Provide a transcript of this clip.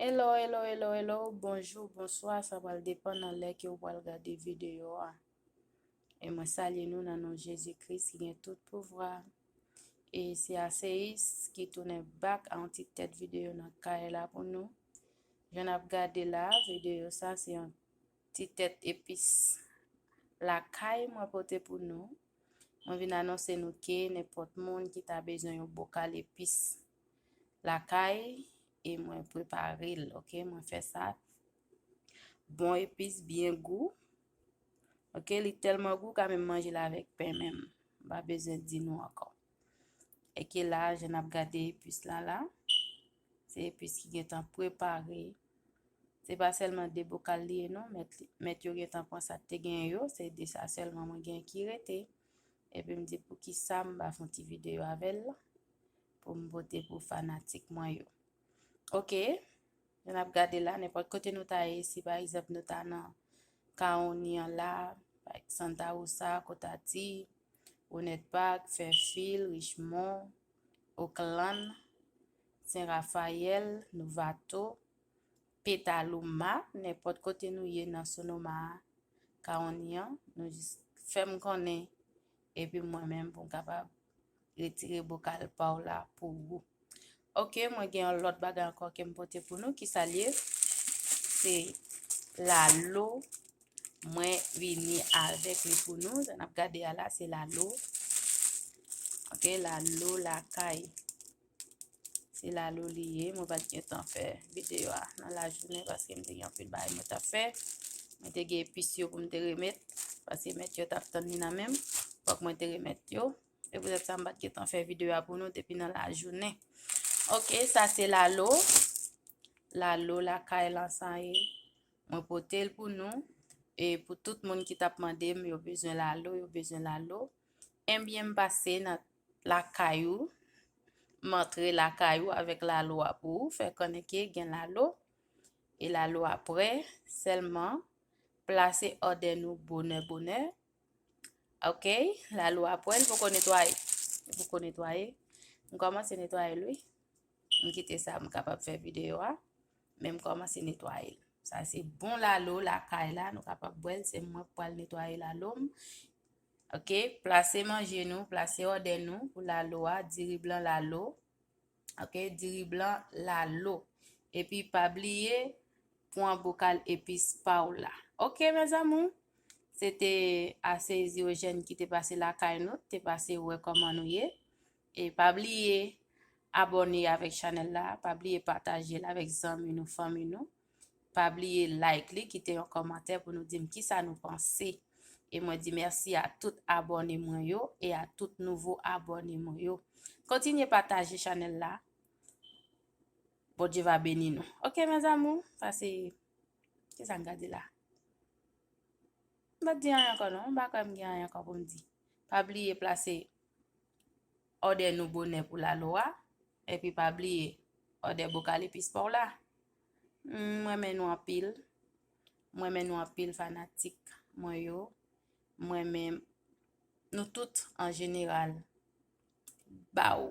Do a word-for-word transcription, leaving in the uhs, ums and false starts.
Hello, hello, hello, hello. Bonjou, bonswa. Sa pral depann nan lè ke w pral gade videyo a. E mwen salye nou nan non Jezi Kris ki gen tout pouvwa. E se Aseyis ki tounen back a yon ti tèt videyo nan kay la pou nou. Jan n ap gade la, videyo sa se yon ti tèt epis lakay mwen pote pou nou. Mwen vin anonse nou ke nenpòt moun ki ta bezwen yon bokal epis lakay, e mwen prepare l, oke? Mwen fè sa. Bon epis, byen gou. Oke, li tèlman gou, ka menm manje l avèk pen menm. M pa bezwen di nou ankò. E ke la, jan n ap gade epis la la, se epis ki gentan prepare. Se pa sèlman de bokal li ye non, mèt, mèt yo gentan pran sa k te genyen yo, se de sa sèlman mwen genyen ki rete. Epi m di poukisa m pa fè yon ti videyo avè l, pou m pote pou fanatik mwen yo. Oke, jan n ap gade la, nenpòt kote nou ta ye, si pa egzanp nou ta nan Kawonyan la, Santa Rosa, Kotati, Winnet Park, Fairfield, Richmond, Oakland, Sen Rafayèl, Novato, Petaluma, nenpòt kote nou ye nan Sonoma a, Kawonyan, nou jis fè m konnen, epi mwen menm pou m kapab retire bokal pa w la pou ou. Oke, mwen gen yon lòt bagay ankò ke m pote pou nou, ki sa l ye? Se lalo, mwen vini avèk li pou nou. Sa n ap gade a la, se lalo. Oke, lalo lakay. Se lalo li ye. Mwen pa t gen tan fè videyo a nan lajounen paske m te gen anpil bagay mwen t ap fè. Mwen te gen epis yo pou m te remèt paske mèt yo t ap tann li nan men m. Fòk mwen te remèt yo. Se poutèt sa m pa t gen tan fè videyo a pou nou depi nan lajounen. Oke, sa se lalo. Lalo lakay lan sa ye. Mwen pote l pou nou. E pou tout moun ki t ap mande m, yo bezwen lalo, yo bezwen lalo. Ebyen, m pase nan lakay ou. M antre lakay ou avèk lalo a pou ou. Fè konnen ke gen lalo. E lalo a prè, sèlman plase òdè nou bonè bonè. Oke, lalo a prè, li poko netwaye. Li poko netwaye. M kòmanse netwaye l, wi. M kite sa, m kapab fè videyo a. Men m kòmanse netwaye l. Sa se bon lalo lakay la, nou kapab bwè l. Se mwen k pral netwaye lalo m. Oke, plase manje nou, plase òdè nou pou lalo a, diri blan lalo. Oke, diri blan lalo. Epi pa bliye pran bokal epis pa w la. Oke, mes amours, se te Aseyis Diogène ki te pase lakay nou, te pase wè kòman nou ye. E pa bliye abòne avèk chanèl la, pa bliye pataje l avèk zanmi nou, fanmi nou. Pa bliye like li, kite yon kòmantè pou nou di m kisa nou panse. E mwen di mèsi a tout abòne mwen yo e a tout nouvo abòne mwen yo. Kontinye pataje chanèl la. Bondye va beni nou. Oke, mes amours, sa se, kisa m gade la? M pa t di anyen ankò non, m pa kwè m gen anyen ankò pou m di. Pa bliye plase òdè nou bonè pou lalo a, epi pa bliye òdè bokal epis pa w la. M renmen nou anpil. M renmen nou anpil fanatik mwen yo. M renmen nou tout an jeneral. Baw.